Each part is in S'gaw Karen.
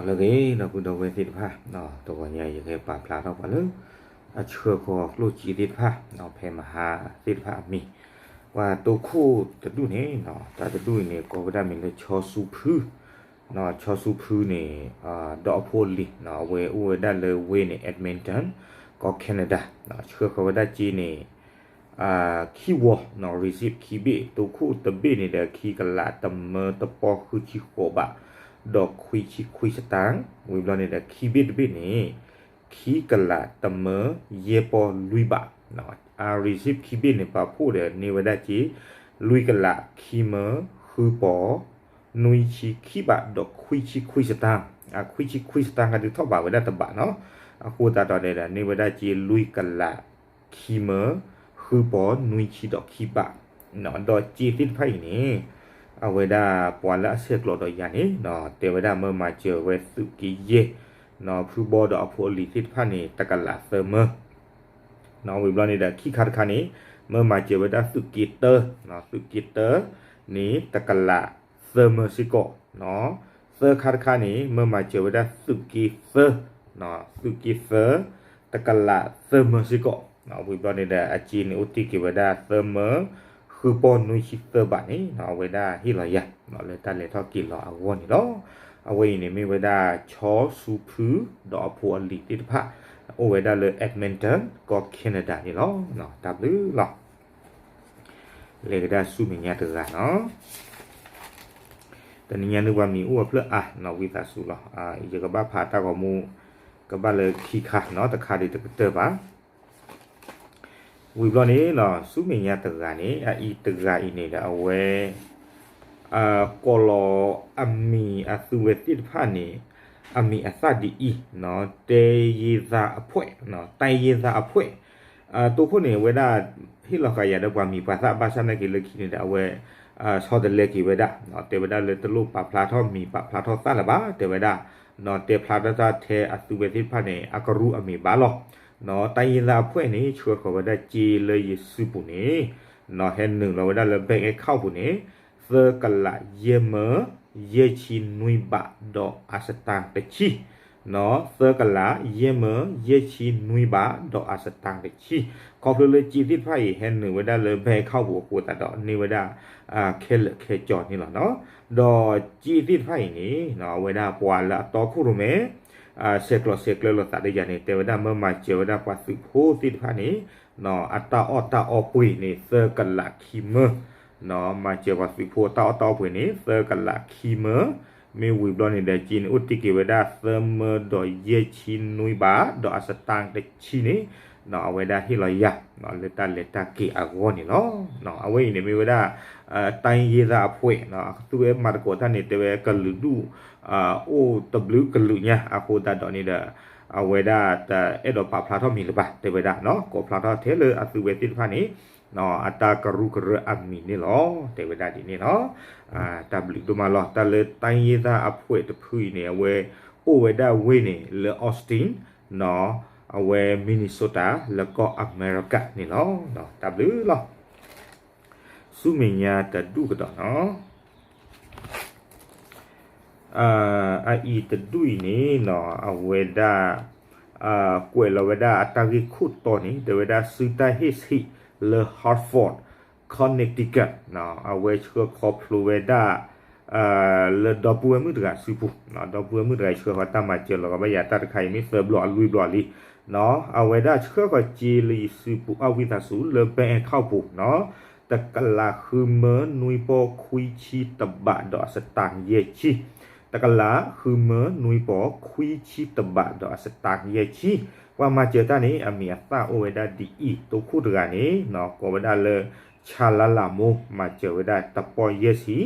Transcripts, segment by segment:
လၢအဂ့ၤ ဒီပုၢ်ဒီဝဲၢ်သ့ၣ်တဖၣ်, တဂီၤညါယကဟဲပာ်ဖျါထီၣ်ပှၤလၢ အဆှၢဃီၤကျိၣ်စ့သ့ၣ်တဖၣ်, ဖဲမဟါသ့ၣ်တဖၣ်အမံၤ, ပှၤတိခိၣ်တဒူၣ်န့ၣ်, တၢ်တဒူၣ်အံၤန့ၣ် ကိးဝဲဒၣ်မ့ၢ်လၢ ချီဆူဖု, ချီဆူဖုန့ၣ် ဒီးအဖိအလံၤ အဝဲအိၣ်ဝဲဒၣ်လၢဝ့ၢ်န့ၣ် Edmonton ကီၢ် Canada, ဆှၢဃီၤဝဲဒၣ်စ့န့ၣ် ခံဝီ, receipt ခံဘ့ၣ်, တိခိၣ်တဘ့ၣ်န့ၣ်ဒီး ခံကလးတမၢတပီၢ်ဃုဆံဃိးဘး ဒီးခွံဆံခွံစတၣ်, ဝံၤဘျီန့ၣ်ဒီး ခံဘ့ၣ်တဘ့ၣ်န့ၣ် ခံကလးတမၢယဲၢ်ပီၢ်လွံၢ်ဘး, အ receipt ခံဘ့ၣ်န့ၣ် ပာ်ဖှိၣ်ဒီးန့ၢ်ဝဲဒၣ်စ့ လွံၢ်ကလးခံမၢဃုပီၢ် နွံဆံခံဘး ဒီးခွံဆံခွံစတၣ်, အခွံဆံခွံစတၣ် ဟဲဒုးထီၣ်ဘးဝဲဒၣ်တဘးနီၤ, အဃိသတးဒီးန့ၣ်ဒီး န့ၢ်ဝဲဒၣ်စ့လွံၢ်ကလးခံမၢဃုပီၢ်နွံဆံဒီးခံဘး, ဒီးစ့သ့ၣ်တဖၣ်အံၤန့ၣ် အဝဲဒၣ်ပှၤလၢအဆဲးကျိးဒီးယၤန့ၣ် တဲဝဲဒၣ်မၢမၤစၢၤဝဲသုးက့ယဲၢ်, ဖုဘီဒီးအဖိအလံၤသ့ၣ်တဖၣ်န့ၣ် တကလးသၢမၢ ဝံၤဘျီန့ၣ်ဒီး ခံခါတခါန့ၣ် မၢမၤစၢၤဝဲဒၣ်သုးက့တၢ, သုးက့တၢန့ၣ် တကလးသၢမၢစ့ၢ်ကီး, သၢခါတခါန့ၣ် မၢမၤစၢၤဝဲဒၣ်သုးက့သၢ, သုးက့သၢ တကလးသၢမၢစ့ၢ်ကီး, ဝံၤဘျီန့ၣ်ဒီး အစ့န့ၣ်အိၣ်တ့ၢ်က့ၤဝဲဒၣ်သၢမၢဃုပီၢ်နွံဆံသၢဘးန့ၣ် အဝဲဒၣ်ဟ့ၣ်လီၤယၤ လၢတၢ်လဲၤထီၣ်က့ၤလီၤအဂီၢ်န့ၣ်လီၤ. အဝဲအံၤန့ၣ်မ့ၢ်ဝဲဒၣ် ချီဆူဖု ဒီးအဖိအလံၤသ့ၣ်တဖၣ် အိၣ်ဝဲဒၣ်လၢ Edmonton ကီၢ် Canada န့ၣ်လီၤ. တၢ်ဘျုးလီၤ. လဲၤကဒါဆူမဲာ်ညါတဂၤနီၤ, တနံၤညါန့ၣ်ပှၤမံၤအိၣ်အဖျၢၣ်အါနီၤ ဝံသးစူၤလီၤ. ယကဘၣ်ဖးတၢ်ဂီၤမူ ကဘၣ်လၢခံခါနီၤ တခါဒံးတကတၢၢ်ဘၣ်. ဝံၤဘျီန့ၣ်နီၤ ဆူမဲာ်ညါတဂၤန့ၣ် အအံၤတဂၤအံၤန့ၣ်ဒီးအဝဲ ကိးလီၤအမံၤအသုဝဲသ့ၣ်တဖၣ်န့ၣ် အမံၤအသၣ်ဒ်အံၤနီၤ တဲယ့သၣ်အဖှဲး, တဲယ့သၣ်အဖှဲး, တိခိၣ်န့ၣ် အဝဲဒၣ် ဟ့ၣ်လီၤဃာ်ယၤဒီးပှၤမံၤပှၤသၣ် ဘၣ်ဆၣ်နာ်က့ၤလၢခံန့ၣ်ဒီး အဝဲ ဆီတလဲက့ၤဝဲဒၣ်, တဲဝဲဒၣ်လၢတလိၣ်ပာ်ဖျါထီၣ်မံၤပာ်ဖျါထီၣ်သၣ်လၢၤဘၣ် တဲဝဲဒၣ်, တဲဖျါထီၣ်တၢ်ထဲအသုဝဲသ့ၣ်တဖၣ်န့ၣ် အကရူၢ်အမံၤဘၣ်လီၤ. တဲယ့သၣ်အဖှဲးန့ၣ် ဆှၢဃီၤဝဲဒၣ်စ့လၢယစုပူၤန့ၣ် ဟဲနုာ်လီၤဝဲဒၣ်လၢ bank account ပူၤန့ၣ် သၢကလးယဲၢ်မၢ ယဲၢ်ဆံနွံဘး ဒီးအစတၣ်တဆံ, သၢကလးယဲၢ်မၢ ယဲၢ်ဆံနွံဘး ဒီးအစတၣ်တဆံ, ခီဖျိလၢစ့သ့ၣ်တဖၣ်အံၤ ဟဲနုာ်ဝဲဒၣ်လၢ bank account ပူၤအဃိသတးဒီး န့ၢ်ဝဲဒၣ် ခဲလၢာ်ခဲဆ့န့ၣ်လီၤ. ဒီးစ့သ့ၣ်တဖၣ်အံၤန့ၣ် အဝဲဒၣ်ပှၤလၢအတီခိၣ်ရိၣ်မဲ ဆဲးကျိးဆဲးကျၢလိာ်သးဒီးယၤန့ၣ် တဲဝဲဒၣ်မၢမၤစၢၤဝဲဒၣ်ပှၤသုးဖိသ့ၣ်တဖၣ်န့ၣ် အတၢ်အီၣ်တၢ်အီပှ့ၤန့ၣ် သၢကလးခံမၢ, မၤစၢၤပှၤသုးဖိအတၢ်အီၣ်တၢ်အီပှ့ၤန့ၣ် သၢကလးခံမၢ, မ့ၢ်ဝံၤဘျီန့ၣ်ဒီး စ့န့ၣ်အိၣ်တ့ၢ်က့ၤဝဲဒၣ်သၢမၢဒီးယဲၢ်ဆံနွံဘး ဒီးအစတၣ်တဆံန့ၣ် အဝဲဒၣ်ဟ့ၣ်လီၤယၤ လၢတၢ်လဲၤတၢ်က့ၤအဂီၢ်န့ၣ်လီၤ. အဝဲအံၤန့ၣ်မ့ၢ်ဝဲဒၣ် တၢ်ယ့သၣ်အဖှဲး အသုဝဲမၤသကိးတၢ်န့ၣ် တဲဝဲကလုာ်ဒူၣ် အိၣ်တဘျုးကလုာ်ညါအဃိသတးဒီးန့ၣ်ဒီး အဝဲဒၣ်တအဲၣ်ဒိးပာ်ဖျါထီၣ်မံၤလၢၤဘၣ် တဲဝဲဒၣ် ကိးဖျါထီၣ်ထဲလၢအသုဝဲသ့ၣ်တဖၣ်န့ၣ် အတၢ်ကရူၢ်ကရၢအမံၤန့ၣ်လီၤ တဲဝဲဒၣ်ဒ်န့ၣ်လီၤ. တၢ်ဘျုးဒိၣ်မးလီၤ. တၢ်လၢတၢ်ယ့သၣ်အဖှဲးတဖုအံၤန့ၣ် အဝဲအိၣ်ဝဲဒၣ်ဝ့ၢ်န့ၣ်လၢ Austin အဝဲ Minnesota လၢကီၢ်အမဲရကၤန့ၣ်လီၤ. တၢ်ဘျုးလီၤ. ဆူမဲာ်ညါတဒူၣ်ကဒီးနီၤ အအံၤတဒူၣ်အံၤန့ၣ်နီၤ အဝဲဒၣ် ကွဲးလီၤဝဲဒၣ်အတၢ်ဂ့ၢ်ခိၣ်တီန့ၣ် တဲဝဲဒၣ်စုတၢ်ဟ့ၣ်ဆံးလၢ Hartford Connecticut အဝဲဆှၢခီဖျိဝဲဒၣ် လၢဒီပုၢ်ဝဲၢ်မုၣ်တဂၤစုပူၤ, ဒီပုၢ်ဝဲၢ်မုၣ်တဂၤအံၤဆှၢဃီၤတၢ်မၤစၢၤလီၤကဘၣ်ယၤတၢ်တခါအံၤမ့ၢ်သၢဘျီအလွံၢ်ဘျီလံ အဝဲဒၣ်ဆှၢဃီၤစ့လၢယစုပူၤ အဝံသးစူၤလၢ bank account ပူၤနီၤ တကလးဃုမၢနွံပီၢ်ခွံဆံတဘးဒီးအစတၣ်ယဲၢ်ဆံ, တကလးဃုမၢနွံပီၢ်ခွံဆံတဘးဒီးအစတၣ်ယဲၢ်ဆံ, ပှၤမၤစၢၤတၢ်န့ၣ် အမံၤအသၣ်အိၣ်ဝဲဒၣ်ဒ်အံၤ, တိခိၣ်တဂၤန့ၣ် ကိးဝဲဒၣ်လၢ ဆၣ်လါလးမိၢ် မၤစၢၤဝဲဒၣ်တပီၢ်ယဲၢ်ဆံ,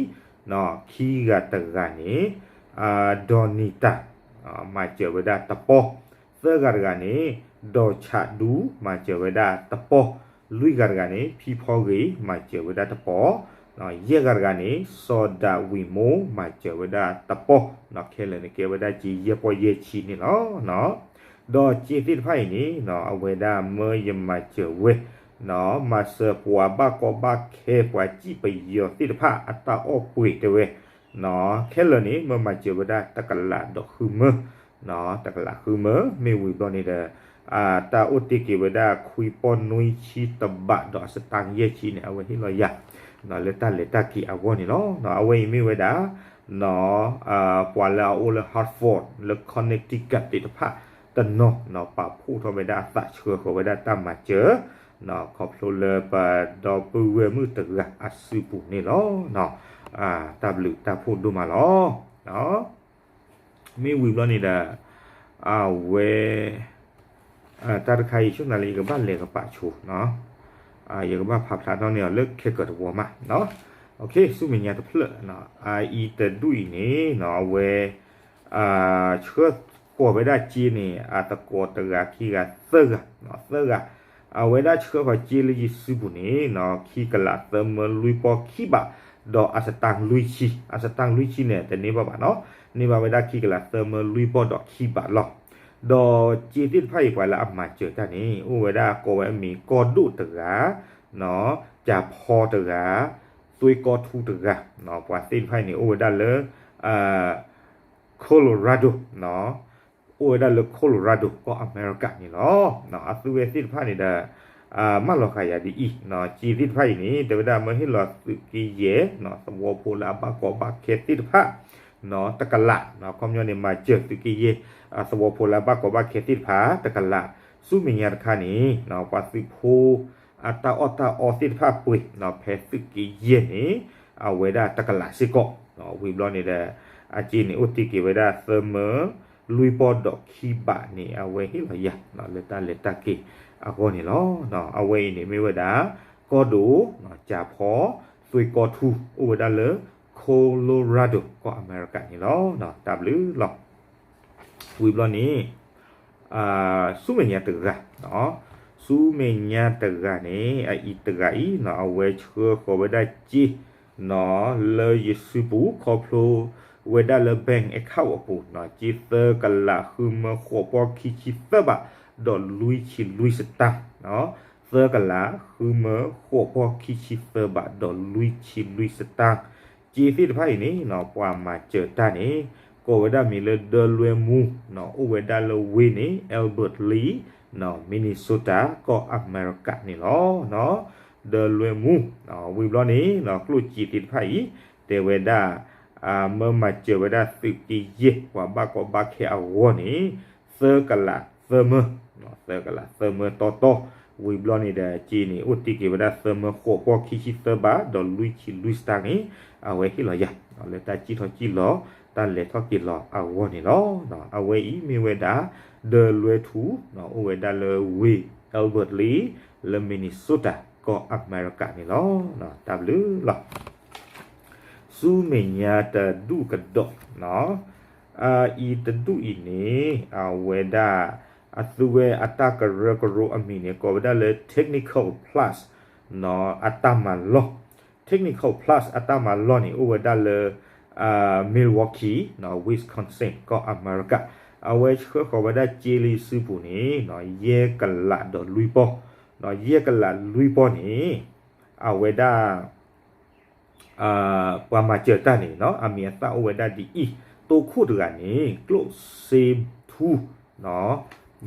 ခံဂၤတဂၤန့ၣ် ဒီးနံၤတၢ် မၤစၢၤဝဲဒၣ်တပီၢ်, သၢဂၤတဂၤန့ၣ် ဒီးဆးဒူ မၤစၢၤဝဲဒၣ်တပီၢ်, လွံၢ်ဂၤတဂၤန့ၣ် ဖံဖီဂ့ၤ မၤစၢၤဝဲဒၣ်တပီၢ်, ယဲၢ်ဂၤတဂၤန့ၣ် စီၤဒၤဝံးမိၢ် မၤစၢၤဝဲဒၣ်တပီၢ်, ခဲလၢာ်န့ၣ်ကဲဝဲဒၣ်စ့ယဲၢ်ပီၢ်ယဲၢ်ဆံန့ၣ်လီၤ. ဒီးစ့သ့ၣ်တဖၣ်အံၤန့ၣ် အဝဲဒၣ်မၢယမၤစၢၤဝဲ မၤစၢၤပှၤဘၣ်ကီဘၣ်ခဲ ပှၤစံၣ်ပယီၤသ့ၣ်တဖၣ်အတၢ်အီၣ်ပှ့ၤတဲဝဲ ခဲလၢာ်န့ၣ် မၢမၤစၢၤဝဲဒၣ်တကလးဒီးဃုမၢ, တကလးဃုမၢ မ့ၢ်ဝံၤဘျီန့ၣ်ဒီး တၢ်အိၣ်တ့ၢ်က့ၤဝဲဒၣ်ခွံပီၢ်နွံဆံတဘးဒီးအစတၣ်ယဲၢ်ဆံန့ၣ် အဝဲဟ့ၣ်လီၤယၤ လၢတၢ်လဲၤတၢ်က့ၤအဂီၢ်န့ၣ်လီၤ. အဝဲအံၤမ့ၢ်ဝဲဒၣ် ပှၤလၢအအိၣ်လၢ Hartford လၢ Connecticut သ့ၣ်တဖၣ်တနီၤ ပာ်ဖှိၣ်ထီၣ်ဝဲဒၣ်အသးဆှၢဃီၤဝဲဒၣ်တၢ်မၤစၢၤ ခီဖျိလၢပဒီပုၢ်ဝဲၢ်မုၣ်တဂၤအစုပူၤန့ၣ်လီၤ. တၢ်ဘျုးတၢ်ဖှိၣ်ဒိၣ်မးလီၤ. မ့ၢ်ဝံၤဘျီန့ၣ်ဒီး အဝဲ တၢ်တခါအံၤ ဆိကမိၣ်လၢယကဘၣ်လဲၤကပာ်ဆိ ယကဘၣ်ဖးဖျါထီၣ်န့ၢ်အီၤလၢခဲကၢၤတဝီမး, ဆူမဲာ်ညါတဖျၢၣ် အအံၤတဒူၣ်အံၤန့ၣ် အဝဲ ဆှၢဃီၤဝဲဒၣ်စ့န့ၣ် အသကိးတဂၤခံဂၤသၢဂၤ, သၢဂၤ, အဝဲဒၣ်ဆှၢဃီၤစ့လၢယစုပူၤန့ၣ် ခံကလးသၢမၢလွံၢ်ပီၢ်ခံဘး ဒီးအစတၣ်လွံၢ်ဆံ, အစတၣ်လွံၢ်ဆံန့ၣ် တန့ၢ်ဘၣ်ဘၣ်နီၤ, န့ၢ်ဘၣ်ဝဲဒၣ်ခံကလးသၢမၢလွံၢ်ပီၢ်ဒီးခံဘးလီၤ. ဒီးစ့သ့ၣ်တဖၣ်အံၤ ပှၤလၢအမၤစၢၤတၢ်န့ၣ် အိၣ်ဝဲဒၣ်ကိးဝဲအမံၤကီၢ်ဒိၣ်တဂၤ, ကၠၤဖီတဂၤ, သွ့ကီထူတဂၤ, ပှၤသ့ၣ်တဖၣ်အံၤန့ၣ် အိၣ်ဝဲဒၣ်လၢ Colorado, အိၣ်ဝဲဒၣ်လၢ Colorado ကီၢ်အမဲရကၤန့ၣ်လီၤ. အသုဝဲသ့ၣ်တဖၣ်န့ၣ်ဒီး မၢလီၤဃာ်ယၤဒ်အံၤ, စ့သ့ၣ်တဖၣ်အံၤန့ၣ် တဲဝဲဒၣ်မၢဟ့ၣ်လီၤသုးက့ယဲၢ် သဝီဖိလၢအဘၣ်ကီဘၣ်ခဲသ့ၣ်တဖၣ် တကလး, ခီပညီန့ၣ် မၤစၢၤသုးက့ယဲၢ် သဝီဖိလၢအဘၣ်ကီဘၣ်ခဲသ့ၣ်တဖၣ် တကလး, ဆူမဲာ်ညါတခါန့ၣ် ပှၤသုးဖိ အတၢ်အီၣ်တၢ်အီသ့ၣ်တဖၣ်ပှ့ၤ ဖဲသုးက့ယဲၢ်န့ၣ် အဝဲဒၣ်တကလးစ့ၢ်ကီး, ဝံၤဘျီန့ၣ်ဒီး အစ့န့ၣ် အိၣ်တ့ၢ်က့ၤဝဲဒၣ်သၢမၢ လွံၢ်ပီၢ်ဒီးခံဘးန့ၣ် အဝဲဟ့ၣ်လီၤယၤ လၢတၢ်လဲၤတၢ်က့ၤအဂီၢ်န့ၣ်လီၤ. အဝဲအံၤန့ၣ်မ့ၢ်ဝဲဒၣ် ကီၢ်ဒိၣ် ကၠၤဖီ သွ့ကီထူ အိၣ်ဝဲဒၣ်လၢ Colorado ကီၢ်အမဲရကၤန့ၣ်လီၤ. တၢ်ဘျုးလီၤ. ဝံၤဘျီန့ၣ် ဆူမဲာ်ညါတဂၤ, ဆူမဲာ်ညါတဂၤန့ၣ် အအံၤတဂၤအံၤ အဝဲဆှၢဃီၤဝဲဒၣ်စ့ လၢယစုပူၤ ခီဖျိဝဲဒၣ်လၢ bank account အပူၤ စ့သၢကလးဃုမၢဃိးပီၢ်ခံဆံသၢဘး ဒီးလွံၢ်ဆံလွံၢ်စတၢ်, သၢကလးဃုမၢဃိးပီၢ်ခံဆံသၢဘး ဒီးလွံၢ်ဆံလွံၢ်စတၢ်, စ့သ့ၣ်တဖၣ်အံၤန့ၣ် ပှၤမၤစၢၤတၢ်န့ၣ် ကိးဝဲဒၣ်မံၤလၢ ဒၢလွဲမူ အိၣ်ဝဲဒၣ်လၢဝ့ၢ်န့ၣ် Albert Lea, Minnesota ကီၢ်အမဲရကၤန့ၣ်လီၤ. ဒၢလွဲမူ ဝံၤဘျီန့ၣ် ကျိၣ်စ့သ့ၣ်တဖၣ်အံၤ တဲဝဲဒၣ် မၢမၤစၢၤဝဲဒၣ်သုးက့ယဲၢ် ပှၤဘၣ်ကီဘၣ်ခဲအဂီၢ်န့ၣ် သၢကလးသၢမၢ, သၢကလးသၢမၢတီတီ, ဝံၤဘျီန့ၣ်ဒီး စ့န့ၣ် အိၣ်တ့ၢ်က့ၤဝဲဒၣ်သၢမၢဃိးပီၢ်ခံဆံသၢဘး ဒီးလွံၢ်ဆံလွံၢ်စတၢ်န့ၣ် အဝဲဟ့ၣ်လီၤယၤ လၢတၢ်စံၣ်ထီၣ်စံၣ်လီၤ တၢ်လဲၤထီၣ်က့ၤလီၤအဂီၢ်န့ၣ်လီၤ. အဝဲအံၤမ့ၢ်ဝဲဒၣ် ဒၢလွဲထူ အိၣ်ဝဲဒၣ်လၢဝ့ၢ် Albert Lea လၢ Minnesota ကီၢ်အမဲရကၤန့ၣ်လီၤ. တၢ်ဘျုးလီၤ. ဆူမဲာ်ညါတဒူၣ်ကဒီး, အအံၤတဒူၣ်အံၤန့ၣ် အဝဲဒၣ် အသုဝဲအတၢ်ကရၢကရိအမံၤန့ၣ် ကိးဝဲဒၣ်လၢ Technical Plus အတၢ်မၤလီၢ်, Technical Plus အတၢ်မၤလီၢ်န့ၣ် အိၣ်ဝဲဒၣ်လၢ Milwaukee, Wisconsin ကီၢ်အမဲရကၤ, အဝဲဆှၢဃီၤဝဲဒၣ်စ့လၢယစုပူၤန့ၣ် ယဲၢ်ကလးဒီးလွံၢ်ပီၢ်, ယဲၢ်ကလးလွံၢ်ပီၢ်န့ၣ် အဝဲဒၣ် ပှၤမၤစၢၤတၢ်န့ၣ် အမံၤအသၣ်အိၣ်ဝဲဒၣ်ဒ်အံၤ, တိခိၣ်တဂၤန့ၣ် ကျိၣ်စ့ထူ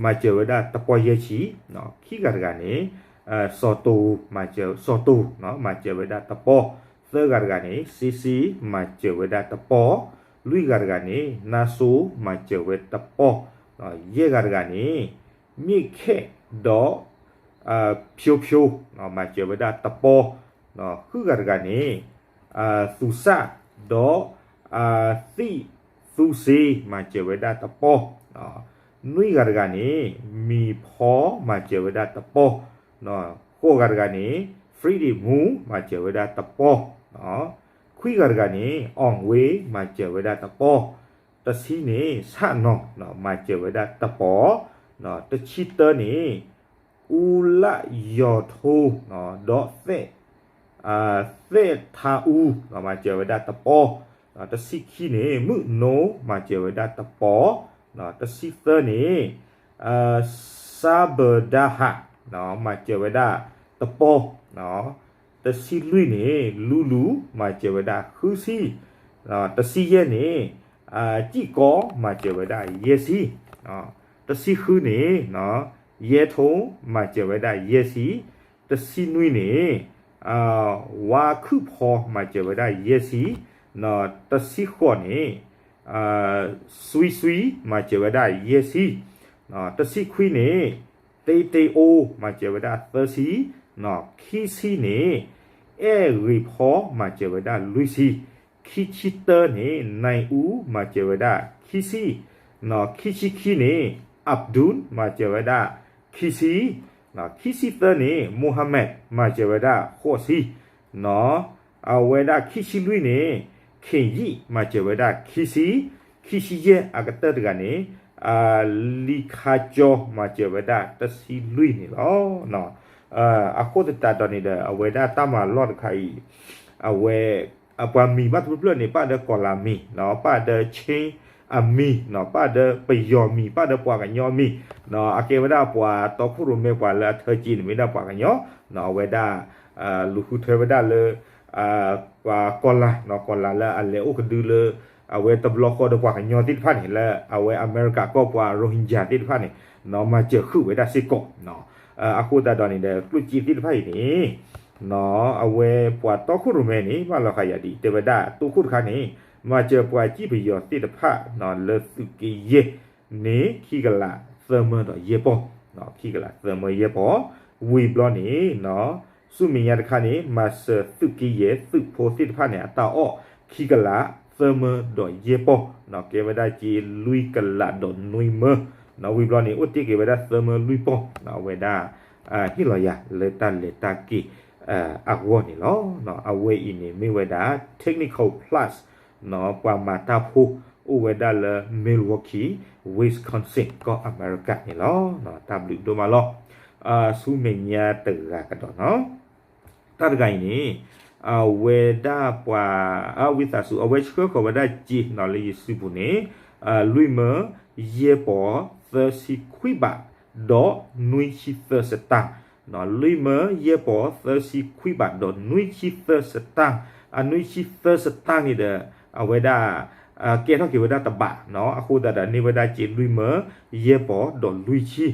မၤစၢၤဝဲဒၣ်တပီၢ်ယဲၢ်ဆံ, ခံဂၤတဂၤန့ၣ် စီၤတိၤ မၤစၢၤ စီၤတိၤ မၤစၢၤဝဲဒၣ်တပီၢ်, သၢဂၤတဂၤန့ၣ် စ့စ့ မၤစၢၤဝဲဒၣ်တပီၢ်, လွံၢ်ဂၤတဂၤန့ၣ် နါစိ မၤစၢၤဝဲတပီၢ်, ယဲၢ်ဂၤတဂၤန့ၣ် မ့ၣ်ခဲၣ်ဒီး ဖၠိဖၠိ မၤစၢၤဝဲဒၣ်တပီၢ်, ဃုဂၤတဂၤန့ၣ် သူးစၣ်ဒီး သံၣ်သူစ့ မၤစၢၤဝဲဒၣ်တပီၢ်, နွံဂၤတဂၤန့ၣ် မံၤဖီ မၤစၢၤဝဲဒၣ်တပီၢ်, ဃိးဂၤတဂၤန့ၣ် ဖရံဒံးမူ မၤစၢၤဝဲဒၣ်တပီၢ်, ခွံဂၤတဂၤန့ၣ် အီၣ်ဝ့ မၤစၢၤဝဲဒၣ်တပီၢ်, တဆံန့ၣ် ဆၣ်နီၤ မၤစၢၤဝဲဒၣ်တပီၢ်, တဆံတၢန့ၣ် အူလၣ်ယီၤထိ ဒီးသဲၣ် သဲၣ်ထါအူ မၤစၢၤဝဲဒၣ်တပီၢ်, တဆံခံန့ၣ် မုၣ်နိ မၤစၢၤဝဲဒၣ်တပီၢ်, တဆံသၢန့ၣ် စါဘၢဒါဟး မၤစၢၤဝဲဒၣ်တပီၢ်, တဆံလွံၢ်န့ၣ် လူလူ မၤစၢၤဝဲဒၣ်ဃုဆံ, တဆံယဲၢ်န့ၣ် စံၣ်ကီမၤစၢၤဝဲဒၣ်ယဲၢ်ဆံ, တဆံဃုန့ၣ် ယဲၢ်ထိ မၤစၢၤဝဲဒၣ်ယဲၢ်ဆံ, တဆံနွံန့ၣ် ဝါခုၣ်ဖီ မၤစၢၤဝဲဒၣ်ယဲၢ်ဆံ, တဆံဃိးန့ၣ် စွံစွံ မၤစၢၤဝဲဒၣ်ယဲၢ်ဆံ, တဆံခွံန့ၣ် တ့တ့အိ မၤစၢၤဝဲဒၣ်သၢဆံ, ခံဆံန့ၣ် အဲၣ်ဂ့ၤဖီ မၤစၢၤဝဲဒၣ်လွံၢ်ဆံ, ခံဆံတၢန့ၣ် နၢၢ်အူ မၤစၢၤဝဲဒၣ်ခံဆံ, ခံဆံခံန့ၣ် အဘ်ဒူၣ် မၤစၢၤဝဲဒၣ်ခံဆံ, ခံဆံသၢန့ၣ် မိၣ်ဟမဲး မၤစၢၤဝဲဒၣ်ဃိးဆံ, အဝဲဒၣ်ခံဆံလွံၢ်န့ၣ် ခ့ၣ်ယံၣ် မၤစၢၤဝဲဒၣ်ခံဆံ, ခံဆံယဲၢ်အကတၢၢ်တဂၤန့ၣ် လံခါကၠီ မၤစၢၤဝဲဒၣ်တဆံလွံၢ်န့ၣ်လီၤ. အဃိသတးဒီးန့ၣ်ဒီး အဝဲဒၣ်တၢ်မၤလီၢ်တခါအံၤ အဝဲ အပှၤမံၤဘၣ်တဖျၢၣ်ဖျၢၣ်န့ၣ် ပၣ်ဒီးကီၤလၤမံၤ, ပၣ်ဒီး Chin အမံၤ, ပၣ်ဒီးပယီၤမံၤ, ပၣ်ဒီးပှၤကညီမံၤ, အကဲဝဲဒၣ်ပှၤတီခိၣ်ရိၣ်မဲ ပှၤလၢအထၢက့ၤန့ၣ်မ့ၢ်ဒၣ်ပှၤကညီ, အဝဲဒၣ် လူၤဃုထၢဝဲဒၣ်လၢ ပှၤကီၤလၤ, ကီၤလၤလၢအလဲၤအိၣ်ကဒုလၢ အဝဲတဘျီဃီဒီးပှၤကညီသ့ၣ်တဖၣ်န့ၣ် လၢအဝဲအမဲရကၤကီၢ်ပှၤ Rohingya သ့ၣ်တဖၣ်န့ၣ် မၤစၢၤဃုာ်ဝဲဒၣ်စ့ၢ်ကီး, အဃိသတးဒီးန့ၣ်ဒီး ကျိၣ်စ့သ့ၣ်တဖၣ်အံၤန့ၣ် အဝဲပှၤတီခိၣ်ရိၣ်မဲန့ၣ် ဘၣ်လီၤဃာ်ယၤဒ်အံၤ တဲဝဲဒၣ် တီခိၣ်တခါန့ၣ် မၤစၢၤပှၤစံၣ်ပယီၤသ့ၣ်တဖၣ် လၢသုးက့ယဲၢ်န့ၣ် ခံကလးသၢမၢဒီးယဲၢ်ပီၢ်, ခံကလးသၢမၢယဲၢ်ပီၢ်, ဝံၤဘျီန့ၣ် ဆူမဲာ်ညါတခါန့ၣ် မၤစၢၤသုးက့ယဲၢ်သုးဖိသ့ၣ်တဖၣ်န့ၣ် အတၢ်အီၣ် ခံကလးသၢမၢဒီးယဲၢ်ပီၢ်, ကဲဝဲဒၣ်စ့လွံၢ်ကလးဒီးနွံမၢ, ဝံၤဘျီန့ၣ် အိၣ်တ့ၢ်က့ၤဝဲဒၣ်သၢမၢလွံၢ်ပီၢ်, အဝဲဒၣ် ဟ့ၣ်လီၤယၤလၢတၢ်လဲၤတၢ်က့ၤ အဂီၢ်န့ၣ်လီၤ. အဝဲအံၤန့ၣ်မ့ၢ်ဝဲဒၣ် Technical Plus ပှၤမၤတၢ်ဖိ အိၣ်ဝဲဒၣ်လၢ Milwaukee Wisconsin ကီၢ်အမဲရကၤန့ၣ်လီၤ. တၢ်ဘျုးဒိၣ်မးလီၤ. ဆူမဲာ်ညါတဂၤကဒီးနီၤ တၢ်တဂၤအံၤန့ၣ် အဝဲဒၣ်ပှၤ ဝံသးစူၤ အဝဲဆှၢဃီၤဝဲဒၣ်စ့နီၤ လၢယစုပူၤန့ၣ် လွံၢ်မၢ ယဲၢ်ပီၢ် သၢဆံခွံဘး ဒီးနွံဆံသၢစတၢ်, လွံၢ်မၢ ယဲၢ်ပီၢ် သၢဆံခွံဘး ဒီးနွံဆံသၢစတၢ်, အနွံဆံသၢစတၢ်န့ၣ်ဒီး အဝဲဒၣ် ကဲထီၣ်က့ၤဝဲဒၣ်တဘးနီၤ အဃိသတးဒီးန့ၢ်ဝဲဒၣ်စ့လွံၢ်မၢ ယဲၢ်ပီၢ် ဒီးလွံၢ်ဆံ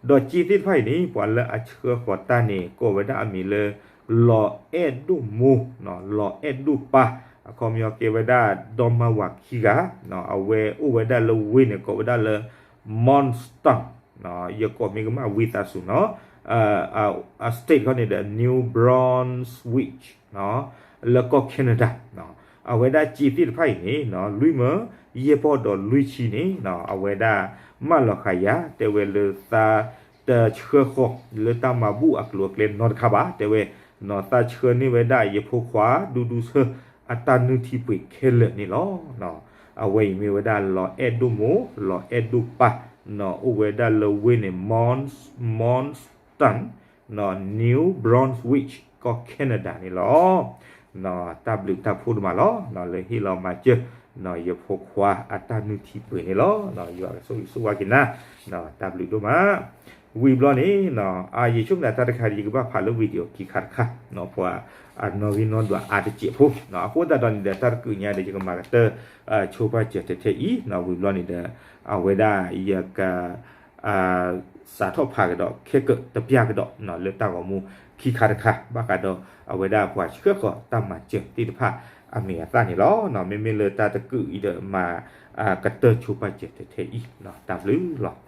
ဒီးစ့သ့ၣ်တဖၣ်အံၤန့ၣ် ပှၤလၢအဆှၢဃီၤတၢ်န့ၣ် ကိးဝဲဒၣ်အမံၤလၢ လီၤအဲၣ်ဒိၣ်မိၢ် လီၤအဲၣ်ဒိၣ်ပၢ် အခီပညီကဲဝဲဒၣ် ဒီမါဝၤခံဂၤ အဝဲအိၣ်ဝဲဒၣ်လၢဝ့ၢ်န့ၣ် ကိးဝဲဒၣ်လၢ Monston ယကိးမ့ၢ်ကမၣ်ဝံသးစူၤနီၤ အ state ခီန့ၣ်ဒီး New Brunswick လၢကီၢ် Canada အဝဲဒၣ်စ့သ့ၣ်တဖၣ်အံၤန့ၣ် လွံၢ်မၢ ယဲၢ်ပီၢ်ဒီးလွံၢ်ဆံန့ၣ် အဝဲဒၣ်မၢလီၤဃာ်ယၤ တဲဝဲလၢသး တဆှၢဃီၤလၢတၢ်မၤဘူၣ်အကျိၤအကျဲနီတခါဘၣ် တဲဝဲ သးဆှၢန့ၢ်ဝဲဒၣ်ယဖိခွါဒူဒူဆၢ အတၢ်နုၢ်ထံပှ့ၤခဲလၢာ်န့ၣ်လီၤ. အဝဲအံၤမ့ၢ်ဝဲဒၣ်လီၤအဲၣ်ဒိၣ်မိၢ် လီၤအဲၣ်ဒိၣ်ပၢ် အိၣ်ဝဲဒၣ်လၢဝ့ၢ်န့ၣ် Mons Monston New Brunswick ကီၢ် Canada န့ၣ်လီၤ. တၢ်ဘျုးတၢ်ဖှိၣ်ဒိၣ်မးလီၤ လၢဟ့ၣ်လီၤမၤစၢၤ ယဖိခွါအတၢ်နုၢ်ထံပှ့ၤန့ၣ်လီၤ. ယွၤကဆိၣ်ဂ့ၤဆိၣ်ဝါက့ၤနၤ တၢ်ဘျုးဒိၣ်မး ဝံၤဘျီန့ၣ် ယဆိကမိၣ်တၢ်တခါဒ် ယကဘၣ်ဖးလၢ video ခံခါတခါ ပှၤအနီၣ်ဂံၢ်နီၣ်ဒွးအါတစဲးဖိ အဃိသတးဒီးန့ၣ်ဒီး တၢ်တကုးညါဒီး ယကမၤကတၢၢ် ဆိပာ်စၢၤထဲထဲအံၤ ဝံၤဘျီန့ၣ်ဒီး အဝဲဒၣ်ယက စးထီၣ်ဖးကဒီး ခဲကတပျၢ်ကဒီး လၢတၢ်ဂီၤမူခံခါတခါ ဘၣ်ဃးဒီး အဝဲဒၣ်ပှၤဆှၢဃီၤတၢ်မၤစၢၤသ့ၣ်တဖၣ်အမံၤအသၣ်န့ၣ်လီၤ. မ့မ့ၢ်လၢတၢ်တကုးအံၤဒီးမၤ ကတၢၢ်ဆိပာ်စၢၤထဲထဲအံၤ တၢ်ဘျုးလီၤ.